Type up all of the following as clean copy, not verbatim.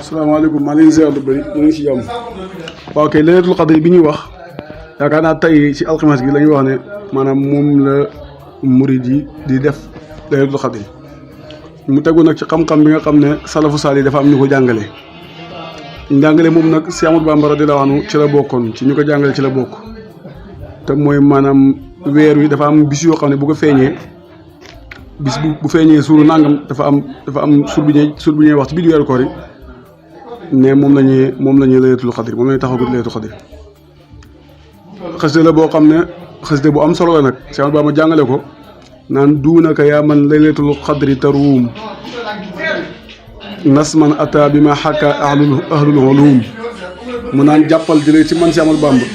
salaamaaleykum maa ngi leen di ziar lu bëri ñu ngi si jàmm. waaw kay laylatul qadr bi ñuy wax yaakaar naa tey si alxames gi la ñuy wax ne maanaam moom la murid yi di def laylatul qadr mu tegu nag ci xam-xam bi nga xam ne salafu saali dafa am ñu ko jàngale. njàngale moom nag si Ahmadu Bamba radiyallaahu anhu ci la bokkoon ci ñu ko jàngale ci la bokk te mooy maanaam weer wi dafa am bis yoo xam ne bu ko feeñee bis bu feeñee suuru nangam dafa am suur bi ñuy wax ci biir weeru koor yi ne moom la ñuy laylatul qadr moom la ñuy taxaw guddi laylatul qadr xasida la boo xam ne xasida bu am solo la nag Cheikh Ahmadou Bamba jàngale ko naan duunaka yaa man laylatul qadri taruum nasman ata bi ma xakka ahlul ulum mu naan jàppal jëlee ci man Cheikh Ahmadou Bamba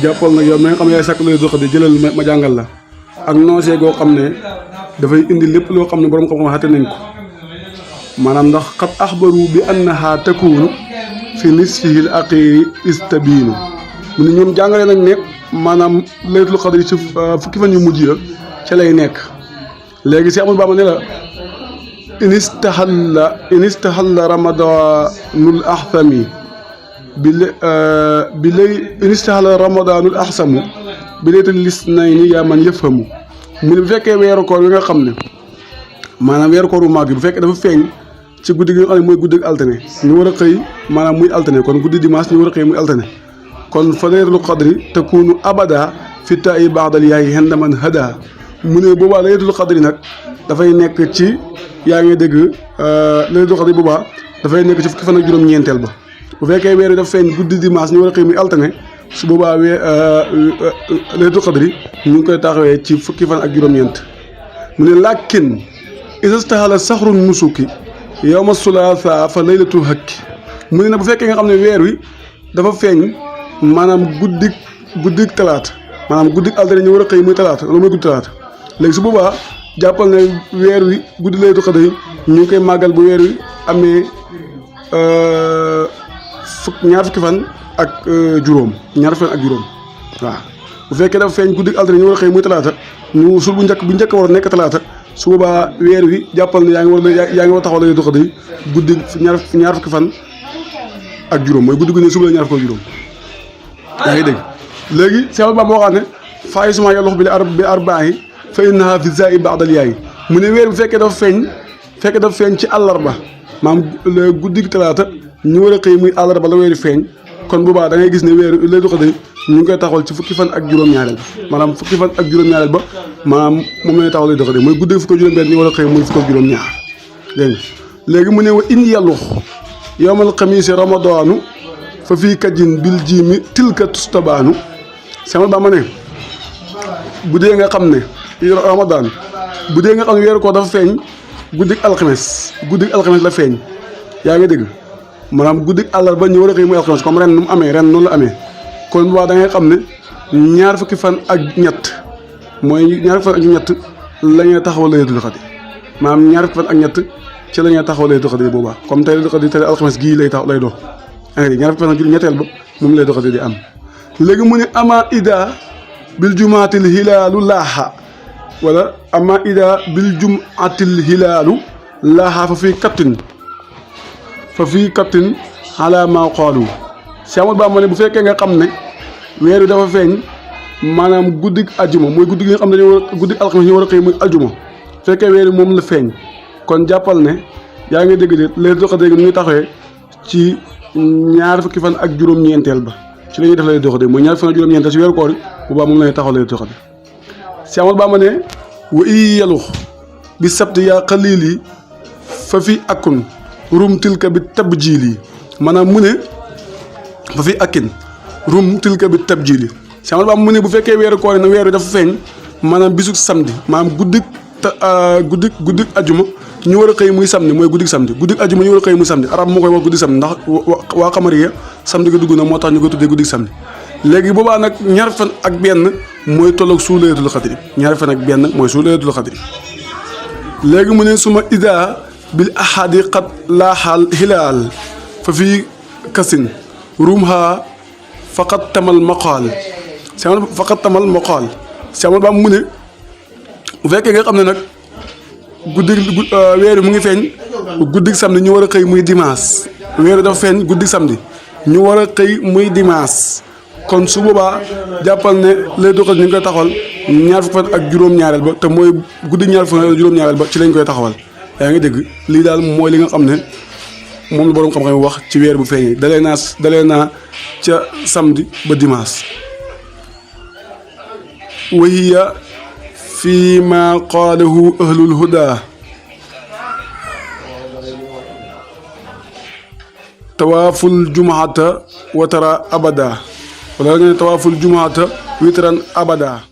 jàppal nag yow mi nga xam ne yaay sàkk laylatul qadr jëlal ma jàngal la ak noosee goo xam ne dafay indi lépp loo xam ne borom xam-xam xate nañ ko maanaam ndax xat axbaru bi annaha takunu fi nisfihil aqiri istabiinu mu ne ñoom jàngale nañ ne maanaam laylatul qadr ci fukki fan yu mujj ya ca lay nekk léegi si Ahmadou Bamba ne la inistahalla ramadanul ahsami inistahalla ramadanul ahsamu bi laylatul lisnayni yaa man yafhamu mu ne bu fekkee weeru koor wi nga xam ne maanaam weeru koor bu màgg bu fekkee dafa feeñ ci guddi gi nga xam ne mooy guddi altine ñu war a xëy maanaam muy altine kon guddi dimanche ñu war a xëy muy altine kon fa laylatul qadri takunu abada fi ta'i ba'dal yaayi henda man hada mu ne boobaa laylatul qadri nag dafay nekk ci yaa ngi dégg laylatul qadri boobaa dafay nekk ci fukki fan ak juróom-ñeenteel ba bu fekkee weer yi dafa feeñ guddi dimanche ñu war a xëy muy altine su boobaa laylatul qadri ñu ngi koy taxawee ci fukki fan ak juróom-ñeent mu ne lakin isastahala saxrun nusuki yawma sulaasa fa laylatul hakki mu ne na bu fekkee nga xam ne weer wi dafa feeñ maanaam guddik talaata maanaam guddik altine ñu war a xëy muy talaata loolu mooy guddi talaata léegi su boobaa jàppal ne weer wi guddi laylatul qadri ñu ngi koy màggal bu weer wi amee ñaar fukki fan ak juróom waaw bu fekkee dafa feeñ guddi altine ñu war a xëy muy talaata ñu sul bu njëkk war a nekk talaata su boobaa weer wi jàppal ne yaa ngi war a taxaw laylatul qadr guddi ñaar fukki fan ak juróom mooy guddi gu ne suba la ñaar fukki ak juróom yaa ngi dégg léegi Cheikh Ahmadou Bamba waxaat ne faa suma yalox bi arbaahi fa innaha fi zai ba'dal yaay mu ne weer bu fekkee dafa feeñ ci àllarba maanaam guddi talaata ñu war a xëy muy àllarba la weeri feeñ kon boobaa da ngay gis ne weeru laylatul qadr ñu ngi koy taxawal ci fukki fan ak juróom-ñaareel maanaam fukki fan ak juróom-ñaareel ba maanaam moom la ñuy taxawal laylatul qadr mooy guddi fukki ak juróom-benn ñu war a xëy muy fukki ak juróom-ñaar dégg nga léegi mu ne wa in yàllux yowmal xamiisi ramadaanu fa fii kajin bil jiimi tilka tustabaanu sama ba ma ne bu dee nga xam ne ramadaan bu dee nga xam ne weeru ko dafa feeñ guddik alxames la feeñ yaa ngi dégg maanaam guddik àllarba ñu war a xëy muy alxames comme ren nu mu amee ren noonu la amee kon bu baax da ngay xam ne ñaar fukki fan ak ñett la ñuy taxaw laylatul qadr maanaam ñaar fukki fan ak ñett ci la ñuy taxaw laylatul qadr boobaa comme tey laylatul qadr tey alxames gii lay dox ñaar fukki fan ak ñetteel ba moom laylatul qadr di am léegi mu ne ama ida bil jumaatil hilaalu laaxa wala ama ida bil jumaatil hilaalu laaxa fa fii kattin ala ma qaalu Cheikh Ahmadou Bamba ne bu fekkee nga xam ne weer wi dafa feeñ maanaam guddik ajjuma mooy guddi gi nga xam ne guddik alxames ñu war a xëy muy ajjuma fekkee weer wi moom la feeñ kon jàppal ne yaa ngi dégg de laylatul qadr ñu ngi taxawee ci ñaar fukki fan ak juróom-ñeenteel ba ci la ñuy def laylatul qadr mooy ñaar fukki fan ak juróom-ñeenteel ci weeru koor yi bu baax moom la ñuy taxaw laylatul qadr Cheikh Ahmadou Bamba ne wa i yalux bi sabti yaa xaliili fa fi akun rum tilka bi tabjili maanaam mu ne fa fi akin rum tilka bi tabjili Cheikh Ahmadou Bamba mu ne bu fekkee weeru koor yi na weer wi dafa feeñ maanaam bisug samedi maanaam guddik ajuma ñu war a xëy muy samedi mooy guddik samedi guddik ajuma ñu war a xëy muy samedi arab moo koy wax guddik samedi ndax waa xamariya samedi ga dugg na moo tax ñu ko tuddee guddik samedi léegi boobaa nag ñaar fan ak benn mooy tolloog suu laylatul qadr ñaar fan ak benn mooy suu laylatul qadr léegi mu ne suma ida bil ahadi qad laaxal hilaal fa fii kasin rumha faqat tamal maqaal Cheikh Ahmadou Bamba mu ne bu fekkee nga xam ne nag guddi weer mu ngi feeñ guddi samedi ñu war a xëy muy dimanche weer dafa feeñ guddi samedi ñu war a xëy muy dimanche kon su boobaa jàppal ne laylatul qadr ñu ngi koy taxawal ñaar fukki fan ak juróom-ñaareel ba te mooy guddi ñaar fukki fan ak juróom-ñaareel ba ci lañ koy taxawal yaa ngi dégg lii daal mooy li nga xam ne moom la boroom xam-xam wax ci weer bu feeñee dalee naa ca samedi ba dimanche. wa hiya fi ma qaalahu ahlul huda tawaaful jumaata watara abada wala nga ne tawaaful jumaata witran abada